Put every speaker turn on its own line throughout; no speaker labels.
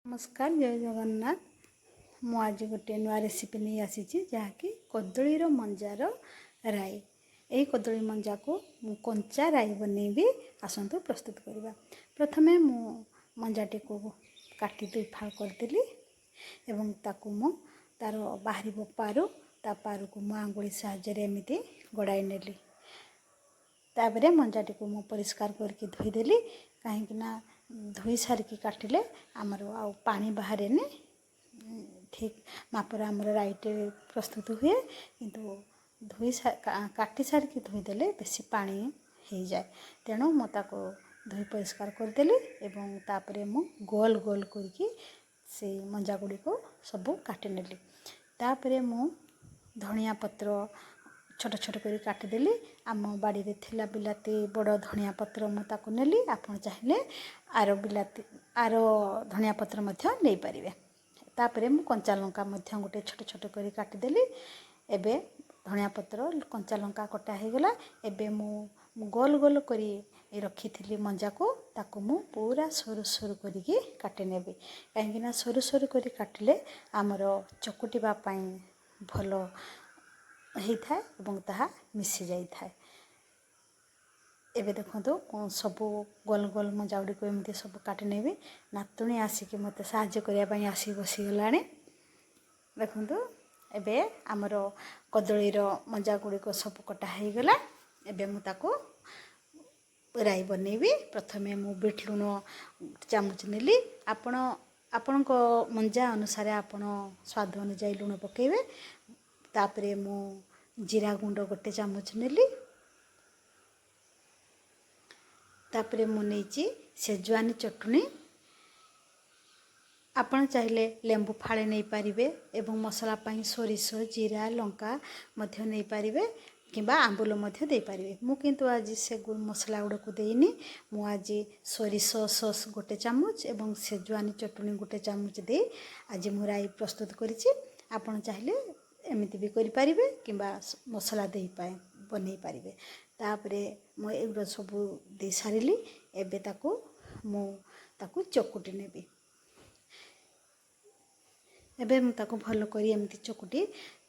ନମସ୍କାର, ଜୟ ଜଗନ୍ନାଥ। ମୁଁ ଆଜି ଗୋଟିଏ ନୂଆ ରେସିପି ନେଇ ଆସିଛି, ଯାହାକି କଦଳୀର ମଞ୍ଜାର ରାଇ। ଏହି କଦଳୀ ମଞ୍ଜାକୁ ମୁଁ କଞ୍ଚା ରାଇ ବନେଇବି। ଆସନ୍ତୁ ପ୍ରସ୍ତୁତ କରିବା। ପ୍ରଥମେ ମୁଁ ମଞ୍ଜାଟିକୁ କାଟି ଦୁଇ ଫାଳ କରିଦେଲି ଏବଂ ତାକୁ ମୁଁ ତା'ର ବାହାରିବ ପାରୁ, ତା ପାରୁକୁ ମୁଁ ଆଙ୍ଗୁଳି ସାହାଯ୍ୟରେ ଏମିତି ଗଡ଼ାଇ ନେଲି। ତାପରେ ମଞ୍ଜାଟିକୁ ମୁଁ ପରିଷ୍କାର କରିକି ଧୋଇଦେଲି, କାହିଁକିନା ଧୋଇ ସାରିକି କାଟିଲେ ଆମର ଆଉ ପାଣି ବାହାରେନି, ଠିକ୍ ମାପରେ ଆମର ରାଇଟେ ପ୍ରସ୍ତୁତ ହୁଏ। କିନ୍ତୁ ଧୋଇ କାଟି ସାରିକି ଧୋଇଦେଲେ ବେଶୀ ପାଣି ହେଇଯାଏ। ତେଣୁ ମୁଁ ତାକୁ ଧୋଇ ପରିଷ୍କାର କରିଦେଲି ଏବଂ ତାପରେ ମୁଁ ଗୋଲ ଗୋଲ କରିକି ସେଇ ମଞ୍ଜା ଗୁଡ଼ିକୁ ସବୁ କାଟିନେଲି। ତାପରେ ମୁଁ ଧଣିଆ ପତ୍ର ଛୋଟ ଛୋଟ କରି କାଟିଦେଲି। ଆମ ବାଡ଼ିରେ ଥିଲା ବିଲାତି, ବଡ଼ ଧଣିଆ ପତ୍ର, ମୁଁ ତାକୁ ନେଲି। ଆପଣ ଚାହିଁଲେ ଆର ବିଲାତି, ଆର ଧଣିଆ ପତ୍ର ମଧ୍ୟ ନେଇପାରିବେ। ତାପରେ ମୁଁ କଞ୍ଚା ଲଙ୍କା ମଧ୍ୟ ଗୋଟେ ଛୋଟ ଛୋଟ କରି କାଟିଦେଲି। ଏବେ ଧଣିଆ ପତ୍ର, କଞ୍ଚା ଲଙ୍କା କଟା ହେଇଗଲା। ଏବେ ମୁଁ ଗୋଲ ଗୋଲ କରି ରଖିଥିଲି ମଞ୍ଜାକୁ, ତାକୁ ମୁଁ ପୁରା ସରୁ ସରୁ କରିକି କାଟି ନେବି, କାହିଁକିନା ସରୁ ସରୁ କରି କାଟିଲେ ଆମର ଚକୁଟିବା ପାଇଁ ଭଲ ହେଇଥାଏ ଏବଂ ତାହା ମିଶି ଯାଇଥାଏ। ଏବେ ଦେଖନ୍ତୁ, ମୁଁ ସବୁ ଗୋଲ ଗୋଲ ମଞ୍ଜା ଗୁଡ଼ିକୁ ଏମିତି ସବୁ କାଟି ନେବି। ନାତୁଣୀ ଆସିକି ମୋତେ ସାହାଯ୍ୟ କରିବା ପାଇଁ ଆସି ବସିଗଲାଣି। ଦେଖନ୍ତୁ, ଏବେ ଆମର କଦଳୀର ମଞ୍ଜା ଗୁଡ଼ିକ ସବୁ କଟା ହେଇଗଲା। ଏବେ ମୁଁ ତାକୁ ରାଇ ବନେଇବି। ପ୍ରଥମେ ମୁଁ ବିଟ୍ ଲୁଣ ଚାମଚ ନେଲି। ଆପଣ ଆପଣଙ୍କ ମଞ୍ଜା ଅନୁସାରେ ଆପଣ ସ୍ୱାଦ ଅନୁଯାୟୀ ଲୁଣ ପକାଇବେ। ତାପରେ ମୁଁ ଜିରା ଗୁଣ୍ଡ ଗୋଟେ ଚାମଚ ନେଲି। ତାପରେ ମୁଁ ନେଇଛି ସେଜୱାନି ଚଟଣି। ଆପଣ ଚାହିଁଲେ ଲେମ୍ବୁ ଫାଳେ ନେଇପାରିବେ ଏବଂ ମସଲା ପାଇଁ ସୋରିଷ, ଜିରା, ଲଙ୍କା ମଧ୍ୟ ନେଇପାରିବେ କିମ୍ବା ଆମ୍ବୁଲ ମଧ୍ୟ ଦେଇପାରିବେ। ମୁଁ କିନ୍ତୁ ଆଜି ସେ ମସଲା ଗୁଡ଼ିକୁ ଦେଇନି। ମୁଁ ଆଜି ସୋରିଷ ସସ୍ ଗୋଟେ ଚାମଚ ଏବଂ ସେଜୱାନି ଚଟଣି ଗୋଟେ ଚାମଚ ଦେଇ ଆଜି ମୁଁ ରାଇ ପ୍ରସ୍ତୁତ କରିଛି। ଆପଣ ଚାହିଁଲେ ଏମିତି ବି କରିପାରିବେ କିମ୍ବା ମସଲା ଦେଇ ବନେଇ ପାରିବେ। ତାପରେ ମୁଁ ଏଗୁଡ଼ା ସବୁ ଦେଇସାରିଲି। ଏବେ ତାକୁ ମୁଁ ତାକୁ ଚକୁଟି ନେବି। ଏବେ ମୁଁ ତାକୁ ଭଲ କରି ଏମିତି ଚକୁଟି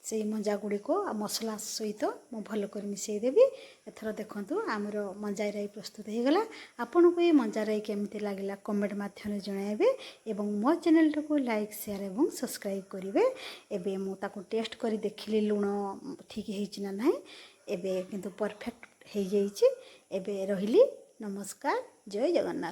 ସେଇ ମଞ୍ଜା ଗୁଡ଼ିକୁ ଆଉ ମସଲା ସହିତ ମୁଁ ଭଲ କରି ମିଶାଇ ଦେବି। ଏଥର ଦେଖନ୍ତୁ, ଆମର ମଞ୍ଜା ରାଇ ପ୍ରସ୍ତୁତ ହେଇଗଲା। ଆପଣଙ୍କୁ ଏଇ ମଞ୍ଜା ରାଇ କେମିତି ଲାଗିଲା, କମେଣ୍ଟ ମାଧ୍ୟମରେ ଜଣାଇବେ ଏବଂ ମୋ ଚ୍ୟାନେଲଟିକୁ ଲାଇକ୍, ସେୟାର ଏବଂ ସବସ୍କ୍ରାଇବ୍ କରିବେ। ଏବେ ମୁଁ ତାକୁ ଟେଷ୍ଟ କରି ଦେଖିଲି ଲୁଣ ଠିକ୍ ହେଇଛି ନା ନାହିଁ। ଏବେ କିନ୍ତୁ ପରଫେକ୍ଟ ହେଇଯାଇଛି। ଏବେ ରହିଲି, ନମସ୍କାର, ଜୟ ଜଗନ୍ନାଥ।